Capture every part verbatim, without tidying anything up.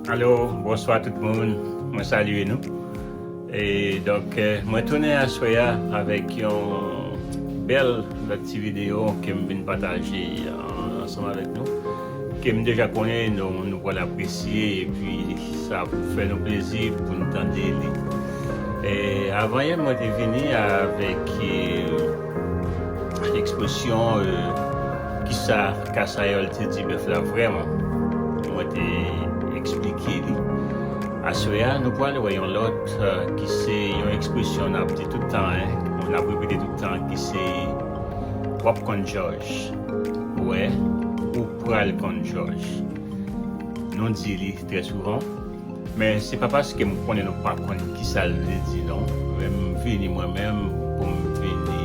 Alo, bonswa tout moun. Mwen salye nou. E donk, eh, mwen tounen aswè a avèk yon bèl lòt ti videyo ke m vin pataje an-, ansanm avèk nou, ke m deja konnen nou, nou pral apresye, epi sa ap fè nou plezi pou n tande li. E avan yè, mwen te vini avèk, eh, ekspresyon, eh, kisa Kasayòl te di bèf la vrèman. Mwen te eksplike li. Aswè a, nou pral wè yon lòt, eh, ki se yon ekspresyon n ap di tout tan, en, n ap repete tout tan, ki se w ap konn jòj. Wè, ou pral konn jòj. Nou di li trè souvan, men se pa paske m konnen nou pa konn kisa l vle di non. Men m vini mwen menm pou m vini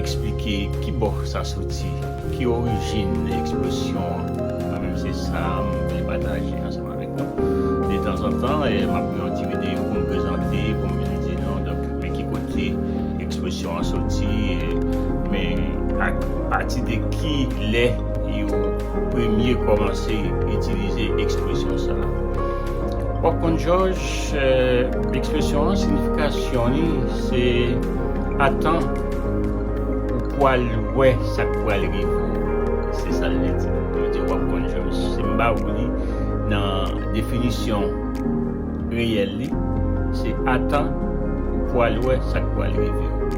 eksplike ki bò sa soti, ki orijin ekspresyon an. Mwen menm se sa m vle pataje ansanm avèk nou. Detanzantan, eh, m ap fè yon ti videyo pou m prezante, pou m vin di nou, donk, men ki kote ekspresyon an soti, eh, men a pati de ki lè yo premye kòmanse itilize ekspresyon sa a. W ap konn jòj, eh, ekspresyon an, siyifikasyon li, se atan ou pral wè sa k pral rive w. Se sa l vle di. Vle di w ap konn jòj. Si m ba ou li nan definisyon reyèl li, se atan ou pral wè sa k pral rive w.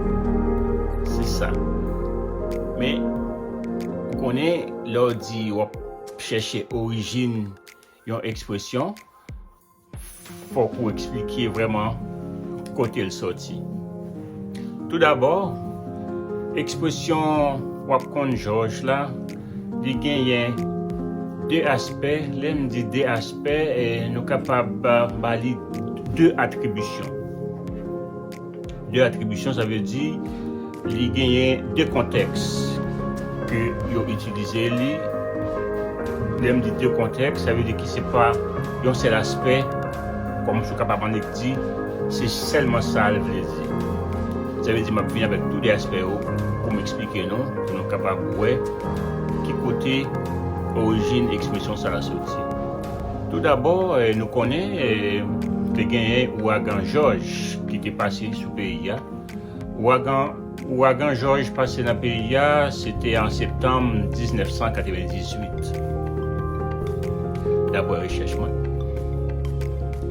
Se sa. Men, ou konnen, lè w di w ap chèche orijin yon ekspresyon, fòk ou eksplike vrèman kote l sòti. Toudabò, ekspresyon w ap konn jòj la, li genyen de aspè. Lè m di de aspè, eh, nou kapab ba, ba li de atribisyon. De atribisyon, sa vle di li genyen de kontèks ke yo itilize li. Lè m di de kontèks, sa vle di ki se pa yon sèl aspè, kòm si w kapab annik di, se sèlman sa l vle di. Sa vle di m ap vin avèk tou de aspè yo pou m eksplike nou, pou nou kapab wè ki kote orijin ekspresyon sa a soti. Toudabò, eh, nou konnen, eh, te genyen ouragan Jòj ki te pase sou peyi a. Ouragan, ouragan Jòj pase nan peyi a, se te an septanm diznèf san katrevendizuit, daprè rechèch mwen.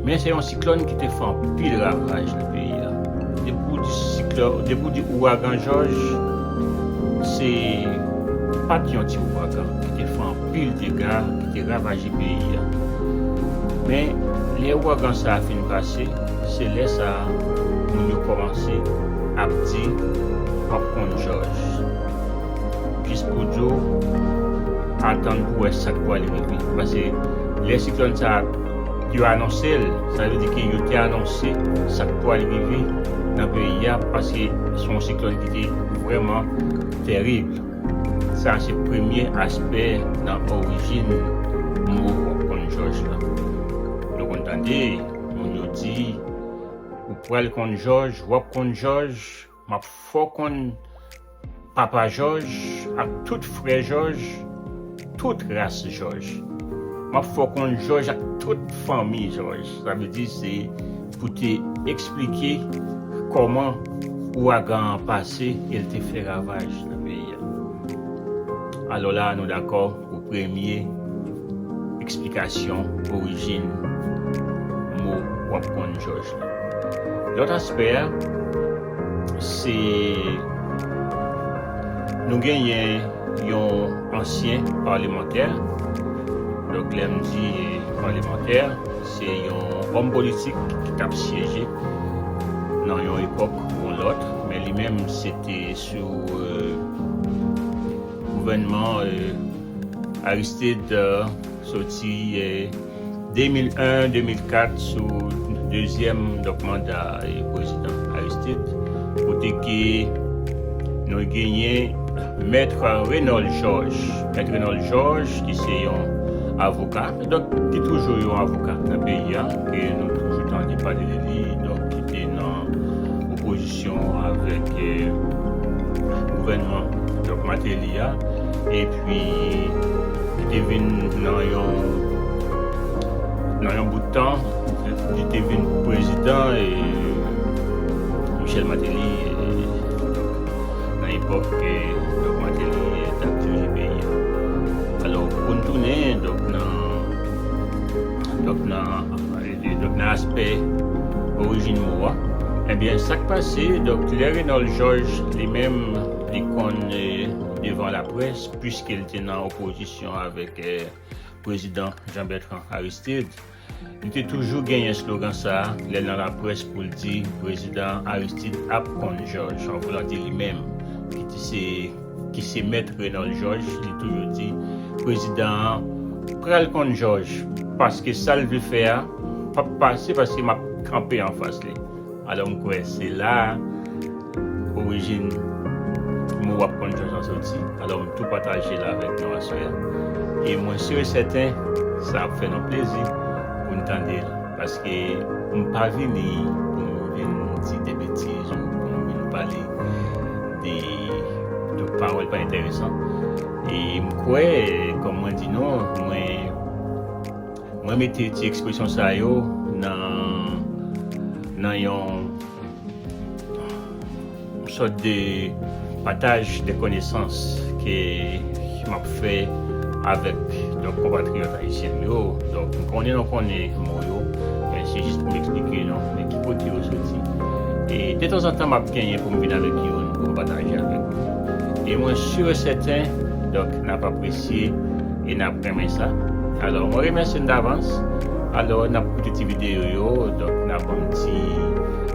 Men se yon siklòn ki te fè anpil ravaj nan peyi a. Depi w di siklòn, depi w di ouragan Jòj, se pa t yon ti ouragan ki te fè anpil dega, ki te ravaje peyi a. Men, lè ouragan sa a fin pase, se lè sa a moun yo kòmanse ap di, w ap konn Jòj. Jis pou di w, atann pou wè sa k pral rive. Paske lè siklòn sa a, yo anonse l, sa vle di ke yo te anonse sa k pral rive nan peyi a, paske se yon siklòn ki te vrèman tèrib. Sa se premye aspè nan orijin mo w ap konn Jòj la. Nou konn tande moun yo di, ou pral konn Jòj, w ap konn Jòj, m ap fè w konn papa Jòj ak tout frè Jòj, tout ras Jòj. M ap fè w konn Jòj ak tout fanmi Jòj. Sa vle di se pou te eksplike kòman ouragan an pase e l te fè ravaj nan peyi a. Alò la, nou dakò pou premye eksplikasyon orijin mo w ap konn Jòj la. Lòt aspè a, se nou genyen yon ansyen palemantè. Donk, lè m di palemantè, se yon òm politik ki t ap syeje nan yon epòk ou yon lòt, men li menm se te sou, eh, gouvènman, eh, Aristide, eh, soti, eh, de mil en, de mil kat sou dezyèm, donk, manda, eh, prezidan Aristide, kote ke nou genyen Mèt Renold Georges. Mèt Renold Georges, ki se yon avoka, donk, ki toujou yon avoka nan peyi a, ke nou toujou tande pale de li, donk, ki te nan opozisyon avèk, eh, gouvènman, donk, Martelly a, epi ki te vin nan yon Nan yon bout tan, li te vin prezidan, e, Michel Martelly, e, nan epòk ke Doc Martelly, e, t ap dirije peyi a. Alò, pou n tounen, donk, nan, donk, nan, e, donk, nan aspè orijin mo a, ebyen, sa k pase, donk, lè Renold Georges, li menm, li konn, e, devan laprès, piske l te nan opozisyon avèk, e, prezidan Jean Bertrand Aristide, li te toujou genyen slogan sa a, lè l nan laprès, pou l di prezidan Aristide ap konn Georges, an voulant dire li menm, ki te se, ki se mèt Renold Georges, li toujou di prezidan an pral konn Georges, paske sa l vle fè a p ap pase, paske m ap kanpe anfas li. Alò, m kwè se la a orijin mo w ap konn Georges lan soti. Alò, m tou pataje l avèk nou aswè a. E mwen si e sèten, sa ap fè nou plezi pou n tande l. Paske m pa vini pou m vin di de betiz ou pou m vin pale de, de pawòl pa enteresan. E m kwè, kòm mwen di nou, mwen, mwen mete ti ekspresyon sa yo nan, nan yon sòt de pataj de konesans ke m ap fè avèk, donk, konpatriyòt ayisyen m yo. Donk, m konnen nou konnen mo yo, men se jis pou m eksplike nou men ki kote yo soti. E detanzantan, m ap genyen pou m vin avèk youn pou m pataje avèk nou. E mwen si e sèten, donk, n ap apresye e n ap renmen sa. Alò, mwen remèsye n davans. Alò, n ap koute ti videyo yo, donk, n ap ban m ti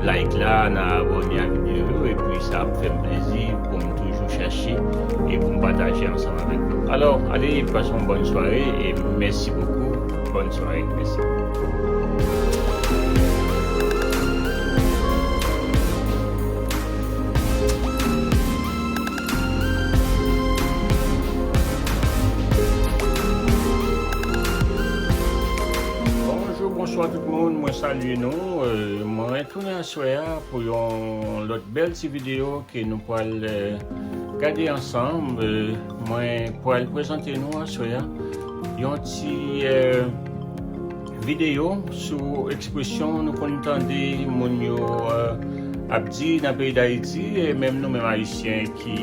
like la, n a abòne a videyo yo, epi sa ap fè m plezi pou m toujou chèche e pou m pataje ansanm avèk nou. Alò, ale, pase yon bòn sware e mèsi bokou. Bòn sware, mèsi. Bonjou, bonswa tout moun, mwen salye nou. E, mwen retounen aswè a pou yon lòt bèl ti videyo ke nou pral, e, gade ansanm. E, mwen pral prezante nou aswè a yon ti, e, videyo sou ekspresyon nou konn tande moun yo, e, ap di nan peyi Dayiti, e menm nou menm Ayisyen ki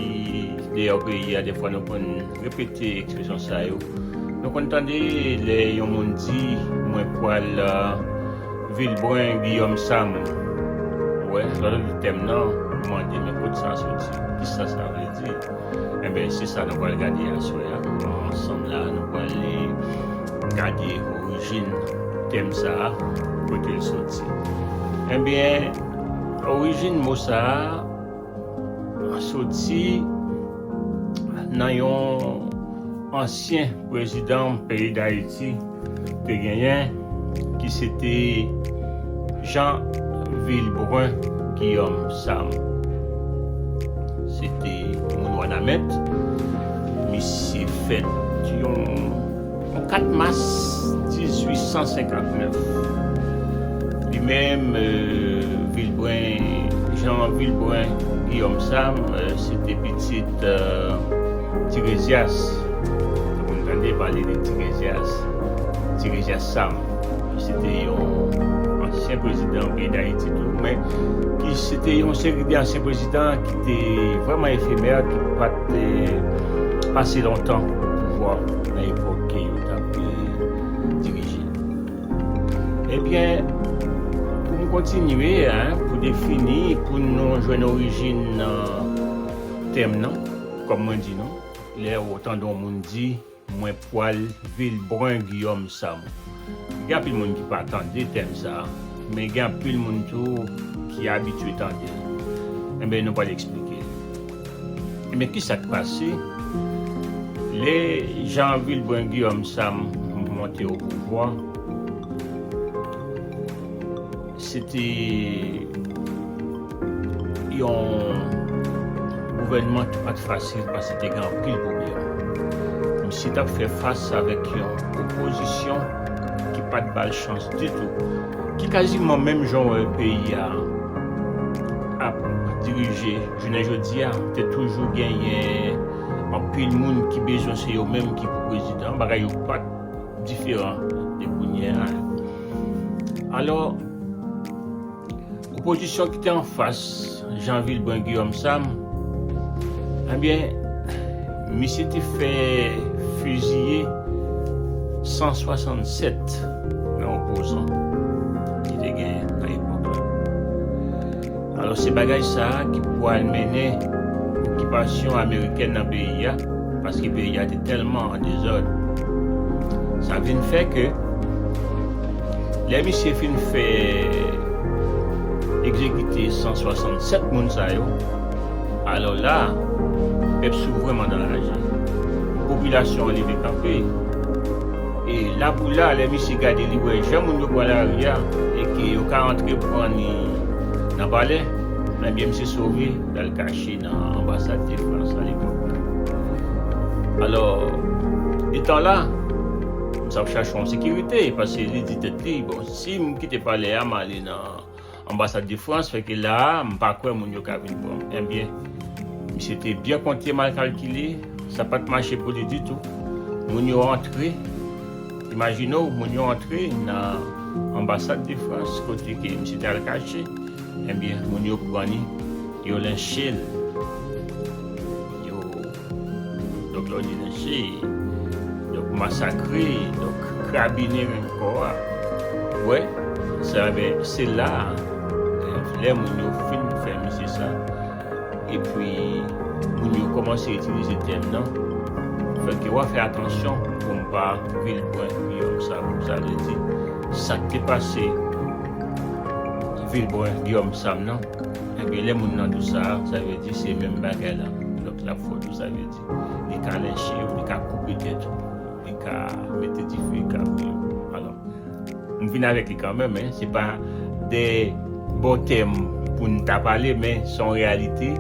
deyò peyi a, defwa nou konn repete ekspresyon sa yo. Nou konn tande lè yon moun di, "Mwen pral, e, Vilbrun Guillaume Sam." Ou wè, lè w tande tèm nan, ou mande, "Men kot sa soti? Kisa sa vle di?" Enben, se sa nou pral gade aswè a. Ansanm la, nou pral gade orijin tèm sa a, kote l soti. Enben, orijin mo sa a soti nan yon ansyen prezidan peyi Dayiti te genyen, ki se te Jean Vilbrun Guillaume Sam. Se te moun Wanament. Misye fèt yon, yon kat mas dizuit san senkant nèf. Li menm, e, Vilbrun, Jean Vilbrun Guillaume Sam, e, se te pitit, e, Tirezyas. Donk, nou tande pale de Tirezyas, Tirezyas Sam. Se te yon ansyen prezidan peyi Dayiti tou, men ki se te yon seri de ansyen prezidan ki te vrèman efemè, ki pa t, e, pase lontan pouvwa nan epòk ke yo t ap, e, dirije. Ebyen, pou m kontinye, en, pou defini, pou nou jwenn orijin, e, tèm nan, kòm mwen di nou, lè w tande yon moun di, "Mwen pral Vilbrun Guillaume Sam." Gen anpil moun ki pa tande tèm sa a, men gen anpil moun tou ki abitye tande l. Enben, nou pral eksplike l. Enben, kisa k pase? Lè Jean Vilbrun Guillaume Sam monte o pouvwa, se te yon gouvènman ki pa t fasil, paske te gen anpil pwoblèm. Misye t ap fè fas avèk yon opozisyon ki pa t ba l chans ditou, ki kaziman menm jan w wè peyi a ap dirije jounen jodi a, te toujou genyen anpil moun ki bezwen se yo menm ki pou prezidan, bagay yo pa t diferan de kounye a. Alò, opozisyon ki te anfas Jean Vilbrun Guillaume Sam, ebyen, misye te fè fiziye san swasannsèt nan opozan ki te genyen nan epòk la. Alò, se bagay sa a ki pral mennen okipasyon amerikèn nan peyi a, paske peyi a te tèlman an dezòd. Sa vin fè ke lè misye fin fè egzekite san swasannsèt moun sa yo, alò la, pèp souvren an danje. Popilasyon an leve kanpe. E la pou la, lè misye gade, li wè jan moun yo pran lari a, e ke yo ka antre pran li nan palè, ebyen, misye sove, l al kache nan anbasad de Frans alepòk. Alò, etan la, m t ap chache yon sekirite, paske li di tèt li, bon, si m kite palè a, m ale nan anbasad de Frans, fè ke la a, m pa kwè moun yo ka vin pran m. Ebyen, misye te byen konte, mal kalkile, sa pa t mache pou li ditou. Moun yo antre, imajine w, moun yo antre nan anbasad de Frans, kote ke misye te al kache. Ebyen, moun yo pran li, yo lenche l. Yo, donk, lè w di lenche, donk, masakre, donk, krabinen menm kò a. Wè, sa, ben, se la a, lè moun yo fin fè misye sa, epi moun yo kòmanse itilize tèm nan, fè ke w a fè atansyon pou m pa Vilbrun Guillaume Sam, sa vle di, sa k te pase Vilbrun Guillaume Sam nan, ebyen, lè moun nan di w sa, sa vle di se menm bagay la. Donk, l ap fè w tou, sa vle di, li ka lenche w, li ka koupe tèt ou, li ka mete dife, li ka vre w. Alò, m vin avèk li kanmenm, men se pa de bon tèm pou n ta pale, men se yon reyalite.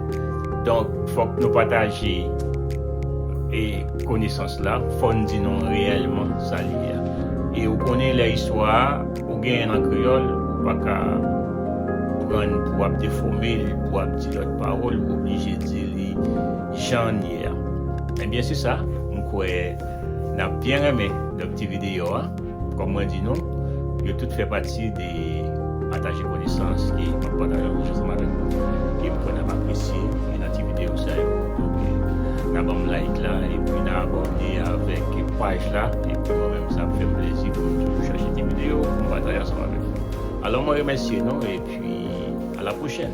Donk, fòk nou pataje e konesans la, fò n di nou reyèlman sa li ye a. E ou konnen lè istwa a, ou genyen nan kreyòl, ou pa ka pran l pou w ap defòme l, pou w ap di lòt pawòl, ou oblije di li jan l ye a. Ebyen, se sa, m kwè n ap byen renmen, donk, ti videyo a. Kòm mwen di nou, yo tout fè pati de pataje konesans ke m ap pataje ansanm avèk nou, ke m kwè n ap apresye, e nan ti videyo sa yo. Donk, n a ban m like la, epi n a abòne avèk paj la, epi mwen menm, sa ap fè m plezi pou m toujou chache ti videyo pou m pataje ansanm avèk nou. Alò, mwen remèsye nou, epi a la pwochèn.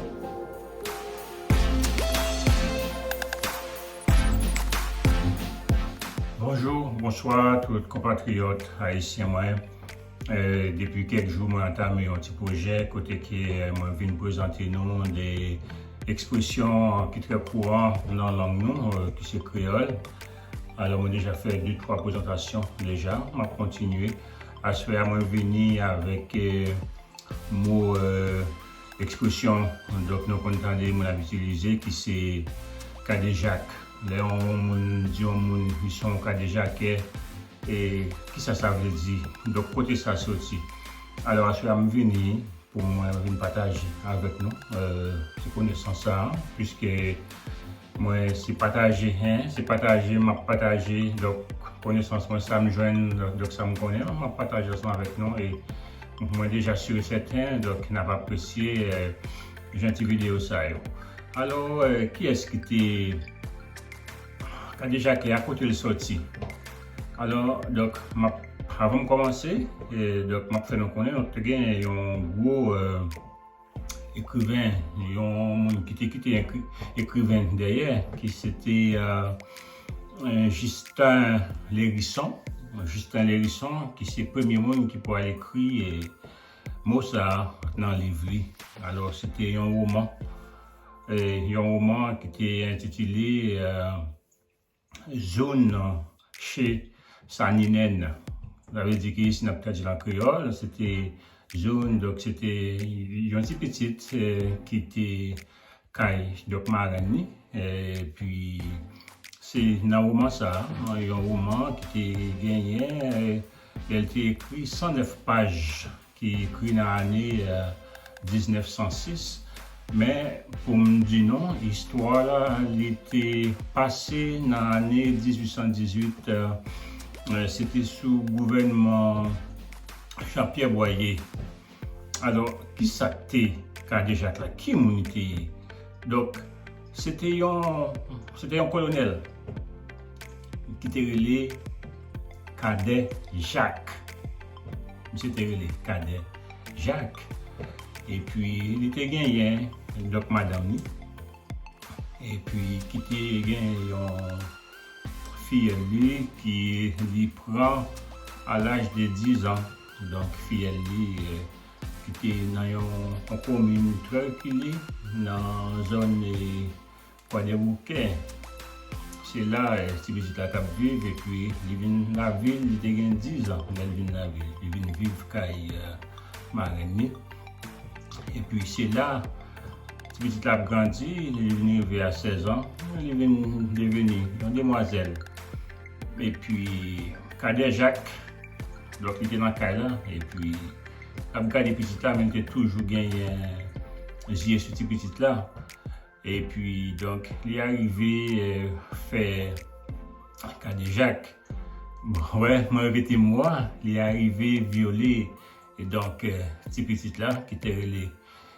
Bonjou, bonswa tout konpatriyòt ayisyen mwen. Eh, depi kèk jou, mwen antame yon ti pwojè kote ke, eh, mwen vin prezante nou de ekspresyon ki trè kouran nan lang nou, eh, ki se kreyòl. Alò, mwen deja fè de, twa prezantasyon deja, m ap kontinye. Aswè a, mwen vini avèk, eh, mo, eh, ekspresyon, donk, nou konn tande moun ap itilize, ki se kadejak. Lè yon moun di yon moun li se yon kadejakè, e kisa sa vle di? Donk, kote sa soti? Alò, aswè a m vini pou mwen vin pataje avèk nou, eh, ti konesans sa a, piske mwen se pataje, en, se pataje m ap pataje. Donk, konesans mwen, sa m jwenn, donk, sa m konnen, m ap pataje ansanm avèk nou. E mwen deja si e sèten, donk, n ap apresye, eh, jan ti videyo sa yo. Alò, eh, kiyès ki te kadejakè a, kote l sòti? Alò, donk, m ap, avan m kòmanse, eh, donk, m ap fè nou konnen, donk, te gen yon gwo, eh, ekriven, yon moun ki te kite ekri-, ekriven dèyè, ki se te, eh, eh, Justin Lhérisson. Justin Lhérisson, ki se premye moun ki pral ekri, eh, mo sa a nan liv li. Alò, se te yon woman, eh, yon woman ki te entitile, eh, Zoun Che Saninen. Sa vle di ke si n ap tradui l an kreyòl, se te Zoun, donk se te yon ti pitit, eh, ki te kay, donk, marenn li. Epi, se nan woman sa a, yon woman ki te genyen, eh, lè l te ekri san nèf paj, ki ekri nan ane, eh, diznèf san sis. Men, pou m di nou, istwa la, li te pase nan ane dizuit san dizuit, eh, eh, se te sou gouvènman Jean-Pierre Boyer. Alò, kisa k te Kadejak la? Ki moun li te ye? Donk, se te yon, se te yon kolonèl ki te rele Kadè Jak. Misye te rele Kadè Jak. Epi, li te genyen, donk, madanm li. Epi, ki te gen yon fiyèl li ki li pran a laj de diz an. Donk, fiyèl li, eh, ki te nan yon, yon komin trè rekile nan zòn, eh, Kwadèboukè. Se la, eh, ti pitit la t ap viv, epi li vin lavil, li te gen diz an lè l vin lavil. Li vin viv kay, eh, marenn li. Epi se la, ti pitit la ap grandi, li vin rive a sèz an, li vin deveni yon demwazèl. Epi Kadè Jak, donk, li te nan kay la, epi l ap gade pitit la, men li te toujou genyen zye sou ti pitit la. Epi, donk, li arive, eh, fè Kadè Jak, bon, wè, mwen repete mo a, li arive vyole, e donk, eh, ti pitit la, ki te rele,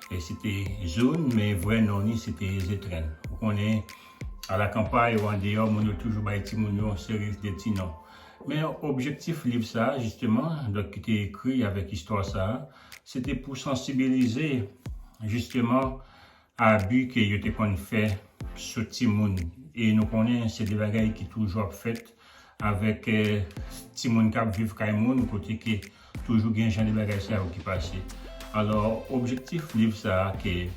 eh, se te Zoun, men vrè non li, se te Zetrenn. Ou konnen, a la kanpay ou andeyò, moun yo toujou bay timoun yo yon seri de ti non. Men objektif liv sa a, jisteman, donk, ki te ekri avèk istwa sa a, se te pou sansibilize, jisteman, abi ke yo te konn fè sou timoun. E nou konnen se de bagay ki toujou ap fèt avèk, eh, timoun k ap viv kay moun, kote ke toujou gen jan de bagay sa yo ki pase. Alò, objektif liv sa a ke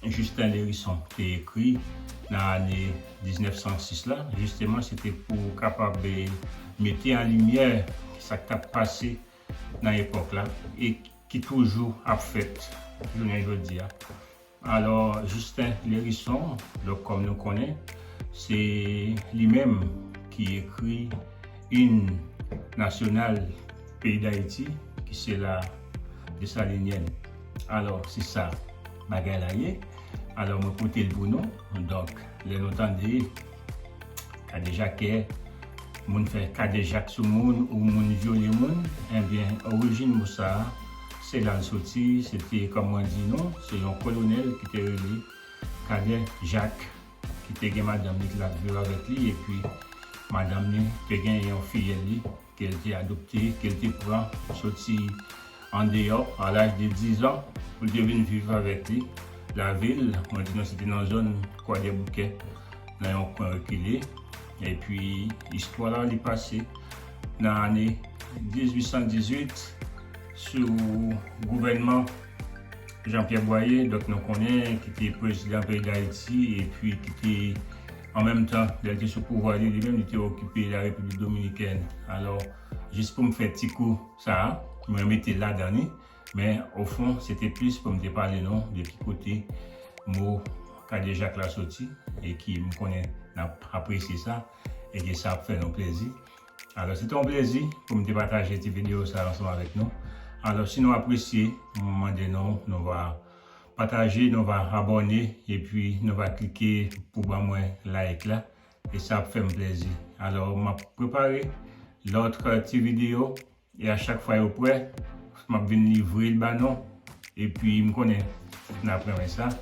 Justin Lherisson te ekri nan ane diznèf san sis la, jisteman, se te pou kapab, eh, mete an limyè sa k t ap pase nan epòk la e ki toujou ap fèt jounen jodi a. Alò, Justin Lherisson, donk, kòm nou konnen, se li menm ki ekri im nasyonal peyi Dayiti, ki se la Desalinièn. Alò, se sa bagay la ye. Alò, mwen pote l pou nou. Donk, lè nou tande Kadejakè, moun fè kadejak sou moun ou moun vyole moun, ebyen, orijin mo sa a, se la l soti, se te, kòm mwen di nou, se yon kolonèl ki te rele Kadè Jak, ki te gen madanm li ki t ap viv avèk li, epi madanm li te gen yon fiyèl li, ke l te adopte, ke l te pran soti andeyò a laj de diz an, pou l te vin viv avèk li lavil. Mwen di nou se te nan zòn Kwadèboukè, nan yon kwen rekile. Epi, istwa la, li pase nan ane dizuit san dizuit sou gouvènman Jean-Pierre Boyer, donk, nou konnen, ki te prezidan peyi Dayiti, epi ki te, an menm tan, lè l te sou pouvwa li, li menm, li te okipe la Repiblik Dominikèn. Alò, jis pou m fè ti kou sa a, mwen mete ladan li, men, ofon, se te plis pou m te pale nou de ki kote mo kadejak la soti, e ki m konnen n ap apresye sa, e ke sa ap fè nou plezi. Alò, se te yon plezi pou m te pataje ti videyo sa a ansanm avèk nou. Alò, si nou apresye, mwen mande nou, nou va pataje, nou va abòne, epi nou va klike pou ban mwen like la. E sa ap fè m plezi. Alò, m ap prepare lòt ti videyo, e a chak fwa yo prè, m ap vin livre l ba nou. Epi, m konnen n ap renmen sa.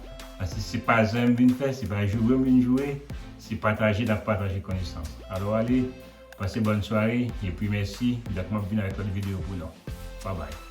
Paske se pa zen m vin fè, se pa joure m vin joure, se pataje n ap pataje konesans. Alò, ale, pase bòn sware, epi mèsi. Donk, m ap vin avèk lòt videyo pou nou. Babay.